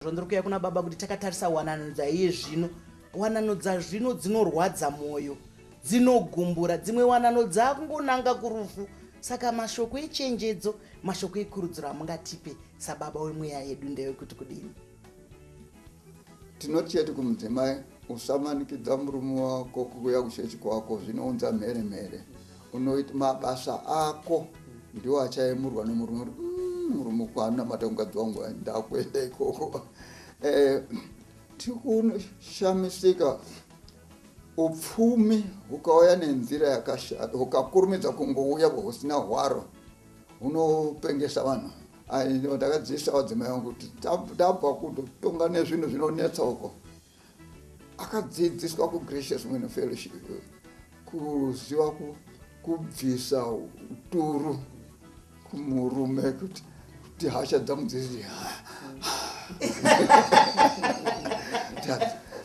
Ndiri kuuya kuna baba kuti takatarisa wanano dzaiye zvino. Wanano dzazvino dzinorwadza mwoyo, dzinogumbura, dzimwe wanano dzakungonanga kurufu. Saka mashoko echenjedzo, mashoko ekurudziro amungatipe sababa wemweya yedu ndewekuti kudini? Tinoti chete kumudzimai, usamanikidza murume wako kuuya kuchechi kwako, zvinounza mhere mhere. Unoita mabasa ako ndiwo achayemurwa nomurume kuti murume kwanamata mukadzi wangu, ndakuenda ikoko. Tikushamisika upfumi hukauya nenzira yakashata, hukakurumidza kungouya husina hwaro, hunopengesa vanhu. Ndakadzidzisa vadzimai vangu kuti tabva kutotonga nezvinhu zvinonetsa uko. Akadzidziswa kuGracious Women Fellowship kuziva kubvisa uturu kumurume kuti hasha dzangu dzisi,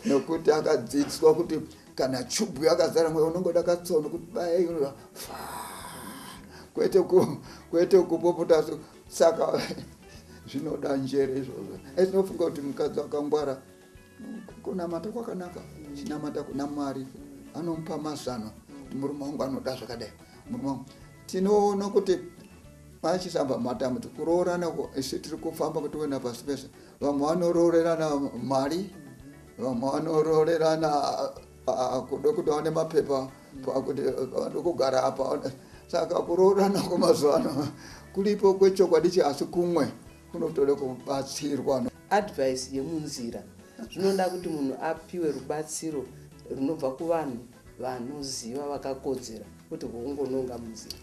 nokuti akadzidziswa kuti kana chubhu yakazara mweya unongoda katsono kuti bai kwete kupopota. Saka zvinoda njere izvozvo. Tinofunga kuti mukadzi akangwara, kunamata kwakanaka, chinamata kuna Mwari, anomupa mazano kuti murume wangu anoda zvakadai, murume wangu. Tinoona kuti vachisamba matambudziko kuroorana, isu tiri kufamba kuti kuenda pasi pese. Vamwe vanoroorerana mari, vamwe vanoroorerana kuda kuti vaone mapepa pakuti vanoda kugara apa. Saka kuroorana kwemazuva ano kuripo kwechokwadi chi, asi kumwe kunotoda kubatsirwa. Advice yemunzira, zvinoda kuti munhu apiwe rubatsiro runobva kuvanhu vanoziva, vakakodzera, kuti kungononga munzira.